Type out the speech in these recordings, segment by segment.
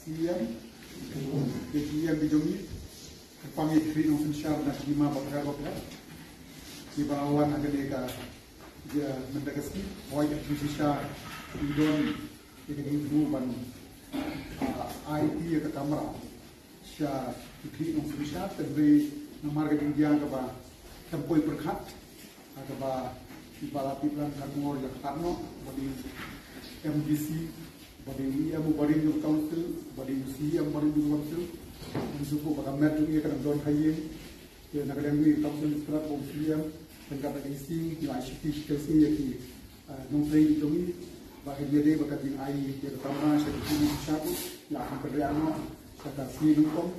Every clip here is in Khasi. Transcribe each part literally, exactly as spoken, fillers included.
Ïa ki ïa ki jong ngi, kyrpang ïa ki khlieh nongsynshar na ki hima bapher bapher kiba la wan ha kane ka, ïa, mynta ka sngi. Hooid, ka jingshisha i don ïa ka jingthmu ban, ah, ai ïa ka kamra sha ki khlieh nongsynshar, te hynrei namar ka jingjia kaba khlem poi pyrkhat, ha kaba i Bah Latiplang Kharkongor i la khlad noh, ba dei u M D C, ba dei u E M uba rim jong ka council, ba dei u C E M uba rim jong ka council. Ngi sngewthuh ba ka met jong ngi ka dang don ha ïing. Te na ka liang jong ngi ka council, ngi kyrpad ba u C E M ryngkat bad ka E C ki la shu, ki la shu ïa ki, ah, nongtrei jong ngi, ba ka jingïadei bad ka jingai ïa ka kamra sha ki khlieh nongsynshar, la pynriah noh sha ka sngi nyngkong,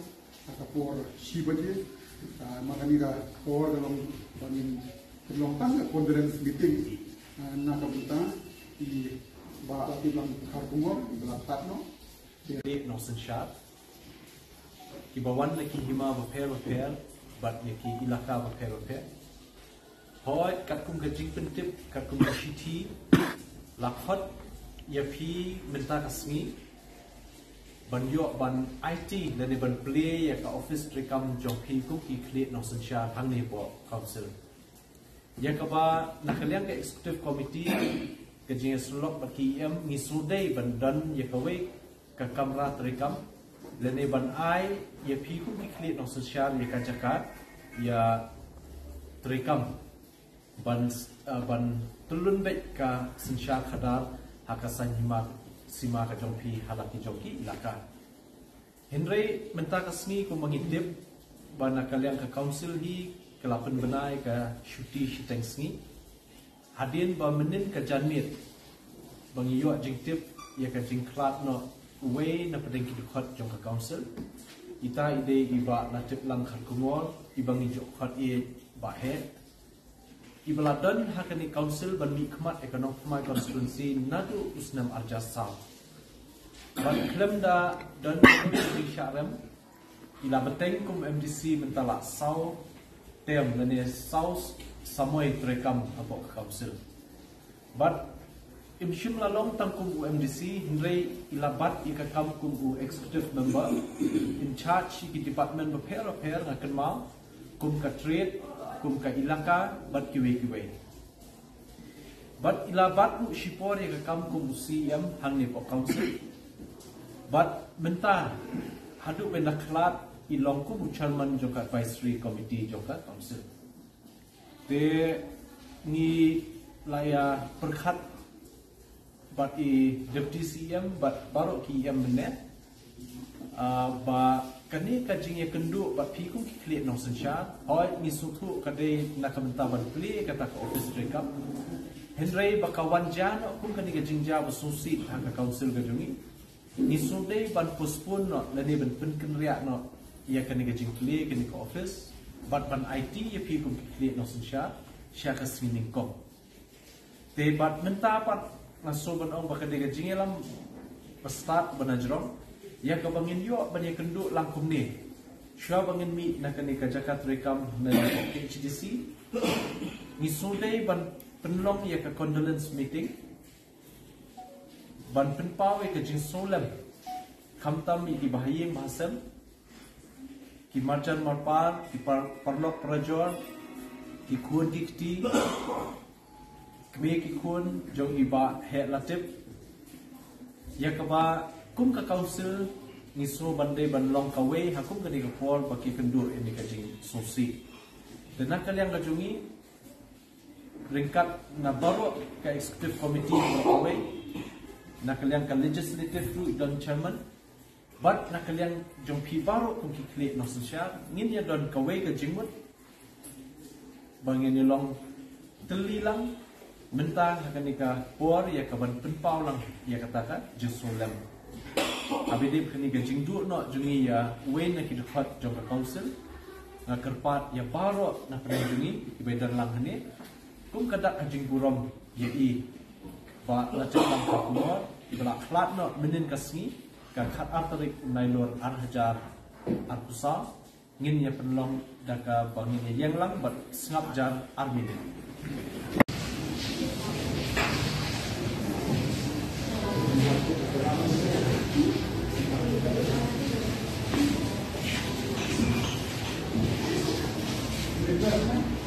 ha ka por shi baje. Ah, ma kane ka por ka long ba ngin pynlong tang ka condolence meeting, ah, na ka bynta i Bah Latiplang Kharkongor iba la khlad noh. Khlieh nongsynshar kiba wan na ki hima bapher bapher bad na ki ilaka bapher bapher. Hooid, katkum ka jingpyntip, katkum ka shithi, la khot ïa phi mynta ka sngi ban ïoh ban aiti lane ban plie ïa ka office treikam jong phi kum ki khlieh nongsynshar hangne hapoh council. Ïa kaba na ka liang ka executive committee, ka jingïasyllok bad ki E M, ngi sngewdei ban don ïa kawei ka kamra treikam lane ban ai ïa phi kum ki khlieh nongsynshar ïa ka jaka ïatreikam ban, ah, ban tyllun beit ka synshar khadar ha ka saiñ hima sima ka jong phi ha la ki jong ki ilaka. Hynrei mynta ka sngi kumba ngi tip ba na ka liang ka council hi ka la pynbna ïa ka shuti shiteng sngi. Hadien ba mynnin ka janmiet ba ngi ïoh jingtip ïa ka jingkhlad noh uwei na pdeng ki dkhot jong ka council, ita i dei i Bah Latiplang Kharkongor, iba ngi ju khot ïa i Bah Heh, iba la don ha kane ka council ban mihkhmat ïa ka Nongthymmai constituency naduh u snem arhajar saw. Bad khlem da don ka jingshah rem, i la bteng kum M D C mynta la saw term lane saw samoi treikam hapoh ka council. Bad im shym la long tang kum u M D C, hynrei i la bat ïa ka kam kum u executive member in charge ïa ki department bapher bapher, nga kynmaw, kum ka trade, kum ka ilaka bad kiwei kiwei. Bad i la bat ruh shipor ïa ka kam kum u C E M hangne hapoh council. Bad mynta haduh ba i la khlad, i long kum u chairman jong ka advisory committee jong ka council. Te ngi la ïa pyrkhat bad i Deputy C E M bad baroh ki E M mynne, ah, ba kane ka jingïakynduh bad phi kum ki khlieh nongsynshar, hooid ngi sngewthuh ka dei na ka bynta ban plie kata ka office treikam. Hynrei ba ka wan jia noh kum kane ka jingjia ba sngewsih ha ka council ka jong ngi, ngi sngewdei ban postpone noh lane ban pynkynriah noh ïa kane ka jingplie kane ka office bad ban aiti ïa phi kum ki khlieh nongsynshar sha ka sngi nyngkong. Te bad mynta pat nga sngew ban ong ba ka dei ka jingïalam ba stad ba na jrong ïa kaba ngin ïoh ban ïakynduh lang kumne. Shuwa ba ngin mih na kane ka jaka treikam na K H D C, ngi sngewdei ban pynlong ïa ka condolence meeting ban pynpaw ïa ka jingsngewlem, khamtam ïa ki bahaïing bahasem, ki marjan marpar, ki par-, paralok parajor, ki khun ki kti, kmie ki khun jong i Bah Heh Latip. Ïa kaba kum ka council ngi sngew ban dei ban long kawei ha kum kane ka por ba ki kynduh ïa kane ka jingsngewsih. Te na ka liang ka jong ngi, ryngkat na baroh ka executive committee baroh kawei, na ka liang ka legislative ruh i don chairman, bad na ka liang jong phi baroh kum ki khlieh nongsynshar, ngin ïa don kawei ka jingmut ba ngin ïa long tylli lang mynta ha kane ka por ïa ka ban pynpaw lang ïa kata ka jingsngewlem. Haba ïadei bad kane ka jingduh noh jong ngi ïa uwei na ki dkhot jong ka council, nga kyrpad ïa baroh na pdeng jong ngi kiba ïadon lang hangne, kum ka dak ka jingburom ïa i Bah Latiplang Kharkongor, iba la khlad noh mynnin ka sngi, ka khatar tarik u Nailur arhajar arphew saw. Ngin ïa pynlong da kaba ngin ïa ïeng lang bad sngap jar ar minit. Amen.